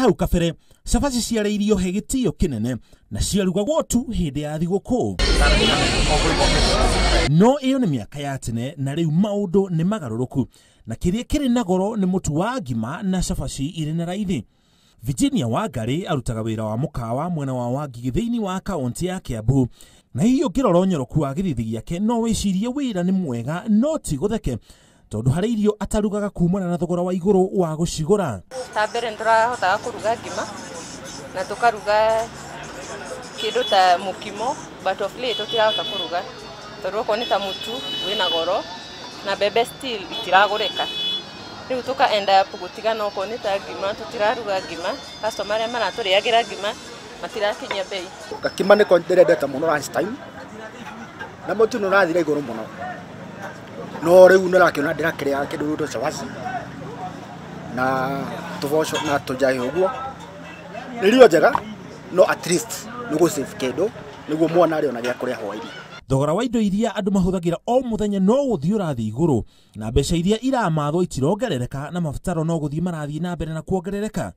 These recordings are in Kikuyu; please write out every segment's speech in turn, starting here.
Hau kabere cabaci ciarĩ irio he gĩtĩo kĩnene na ciarugagwo tu hĩndĩ ya thigũkũ. No ĩyo nĩ mĩaka ya tene na rĩu maũndũ nĩ magarũrũku na kĩrĩa kĩrĩ na goro nĩ mũtu wa ngima na cabaci irĩ na raithi. Virginia Wangari arutaga wĩra wa mũkawa mwena wa Wangigĩ thĩinĩ wa kaunti ya Kiambu, na hihi ũngĩrora ũnyoroku wa gĩthithi gĩake no wĩcirie wĩra nĩ mwega no ti gũtheke, tondũ harĩ irio atarugaga kumana na thogora wa igũrũ wa gũcigũra. Ta mbere nĩtũrahotaga kũruga ngima na tũkaruga kĩndũ ta mũkimo, but of late tũtirahota kũruga tondũ okorwo nĩ ta mũtu wĩna goro na mbembe still itiragũrĩka. Rĩu tũka end up gũtigana okorwo nĩ ta ngima tũtiraruga ngima, customer arĩa maratũrĩagĩra ngima matirakinyia bei. Gakima nĩko ndĩrendete mũno lunch time na mũtu nĩ ũrathira igũrũ mũno, no rĩu nĩũrakĩona ndĩrakĩrĩa kĩndũ gĩgwĩtwo cabaci na tũboco na tũnjahi ũguo. Nĩ irio njega no at least nĩ gũ save kĩndũ nĩguo mwana arĩona gĩa kũrĩa hwaĩ-inĩ. Thogora wa indo iria andũ mahũthagĩra o mũthenya no gũthiĩ ũrathiĩ igũrũ na mbeca iria iramathwo itirongerereka na mabataro no gũthiĩ marathiĩ na mbere na kuongerereka.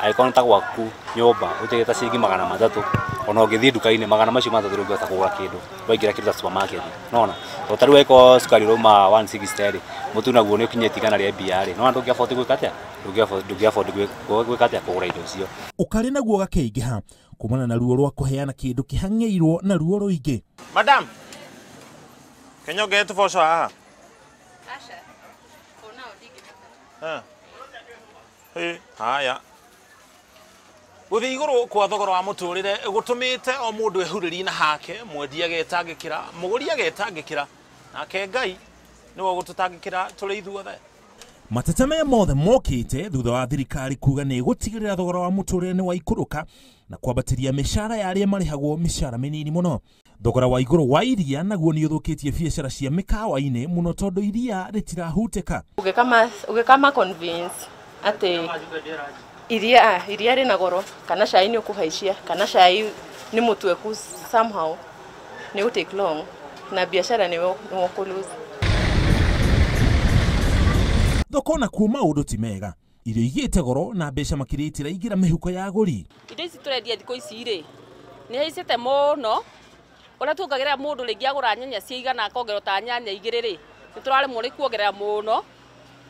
Angĩkorwo nĩ ta gwaku nyũmba ũtigĩte ciringi 300, ona ũngĩthiĩ nduka-inĩ 300 ndũngĩhota kũgũra kĩndũ, waingĩra kĩndũ ta supermarket, nĩwona? Tondũ ta rĩu angĩkorwo cukari ũrauma 160 rĩ, mũtu naguo nĩ ũkinyĩtie 100 rĩa mbia rĩ, nĩwona ndũngĩ afford gwĩka atĩa? Ndũngĩ afford gwĩka atĩa kũgũra indo icio. Ũkarĩ naguo ũgakĩingĩha kumana na ruo rwa kũheana kĩndũ kĩhang'ĩirwo na ruo rũingĩ. Madam, kĩnyonge tũboco haha? Aca, for now ndingĩhota. Haya. Gũthiĩ igũrũ kwa thogora wa mũtũrĩre gũtũmĩte o mũndũ ehurĩrie na hake, mwendia agetangĩkĩra, mũgũri agetangĩkĩra, nake Ngai nĩwe ũgũtũtangĩkĩra tũrĩ ithuothe. Mateta maya mothe mokĩte thutha wa thirikari kuga nĩ ĩgũtigĩrĩra thogora wa mũtũrĩre nĩ waikũrũka na kwambatĩria mĩcara ya arĩa marĩhagwo mĩcara mĩnini mũno. Thogora wa igũrũ wa iria naguo nĩ ũthũkĩtie biacara cia mĩkawa-inĩ mũno tondũ iria rĩtirahutĩka. Ũgĩkama convince atĩ iria rĩna goro kana cai nĩ ũkũhaicia kana cai nĩ mũtweku somehow nĩ ũgũ take long na biacara nĩ ũkũ lose. Thoko nakuo maũndũ ti mega, irio igĩte goro na mbeca makĩria itiraingĩra mĩhuko ya agũri. Indo ici tũrendia thikũ ici rĩ nĩ haicĩte mũno, ũrĩa tuongagĩrĩra mũndũ rĩngĩ agũra nyanya cia 100 akongerwo ta nyanya 2 rĩ, nĩ tũraremwo nĩ kuongerera mũno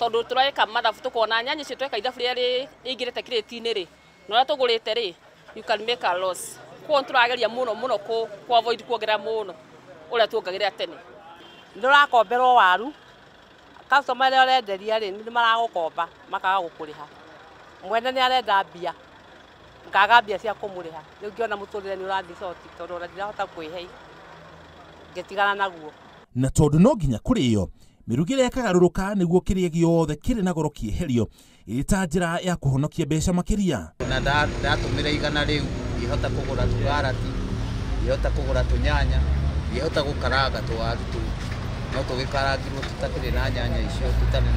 tondũ tũreka mathabu tũkona nyanya icio tweka ithabu rĩrĩa rĩingĩrĩte kĩrĩti-inĩ rĩ na ũrĩa tũgũrĩte rĩ, you can make a loss. Koguo nĩtũrageria mũno mũno kũ avoid kuongerera mũno ũrĩa tuongagĩrĩra tene. Nĩũrakomberwo waru, customer arĩa ũrenderia rĩ nĩ maragũkomba makaga gũkũrĩha, mwene nĩ arenda mbia ngaaga mbia cia kũmũrĩha, rĩu ngĩona mũtũrĩre nĩ ũrathiĩ short tondũ ona ndirahota kwĩhe ngĩtigana naguo. Na tondũ no nginya kũrĩo mĩrugĩre ĩkagarũrũka nĩguo kĩrĩa gĩothe kĩrĩ na goro kĩeherio ĩrĩ ta njĩra ya kũhonokia mbeca makĩria. Na ndatũmĩra 100 rĩu ngĩhota kũgũra tũkarati, ngĩhota kũgũra tũnyanya, ngĩhota gũkaranga tũwaru tũu, no tũgĩkarangirwo tũtakĩrĩ na nyanya icio, tũtarĩ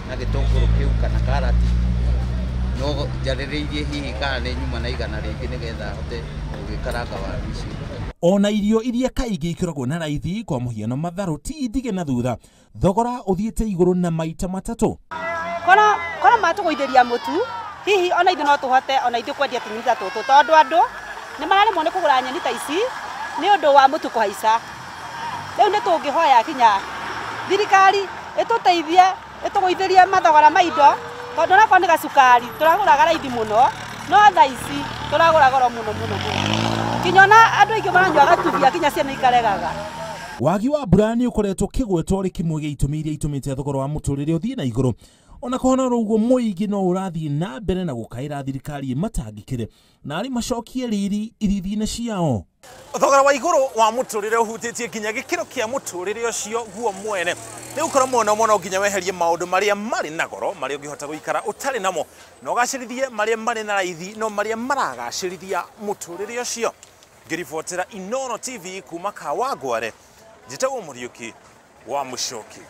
na gĩtũngũrũ kĩu kana karati, no njarĩrĩirie hihi kana nĩ nyuma na 100 rĩngĩ nĩgetha hote gũgĩkaranga waru icio. Ona irio iria kaingĩ ikoragwo na raithi kwa mũhiano matharũ ti ndige na thutha, thogora ũthiĩte igũrũ na maita 3. Korwo matũgũithĩria mũtu hihi ona ithuĩ no tũhote ona ithuĩ kwendia tũnyeni ta tũtũ, tondũ andũ nĩ mararemwo nĩ kũgũra nyeni ta ici nĩ ũndũ wa mũtu kũhaica. Rĩu nĩ tũngĩhoya kinya thirikari ĩtũteithie ĩtũgũithĩrie mathogora ma indo, tondũ onakorwo nĩ gacukari tũragũraga raithi mũno, no thaa ici tũragũra goro mũno mũno mũno. Kinya ona andũ aingĩ maranyua gatubia kinya ciana ikaregaga. Wagi wa mbura nĩ ũkoretwo ũkĩgwetwo ũrĩ kĩmwe gĩa itũmi iria itũmĩte thogora wa mũtũrĩre ũthiĩ na igũrũ. Ona kũhana oro ũguo mũingĩ no ũrathiĩ na mbere na gũkaĩra thirikari ĩmatangĩkĩre na arĩ macokie riri ithithi-inĩ ciao. Thogora wa igũrũ wa mũtũrĩre ũhutĩtie nginya gĩkĩro kĩa mũtũrĩre ũcio guo mwene. Nĩ gũkorwo mwena ũmwe no nginya weherie maũndũ marĩa marĩ na goro marĩa ũngĩhota gũikara ũtarĩ namo, na ũgacĩrithie marĩa marĩ na raithi no marĩa maragacĩrithia mũtũrĩre ũcio. Ngĩribotera Inooro TV kuma Kawangware, njĩtagwo Mũriũki wa Mũcoki.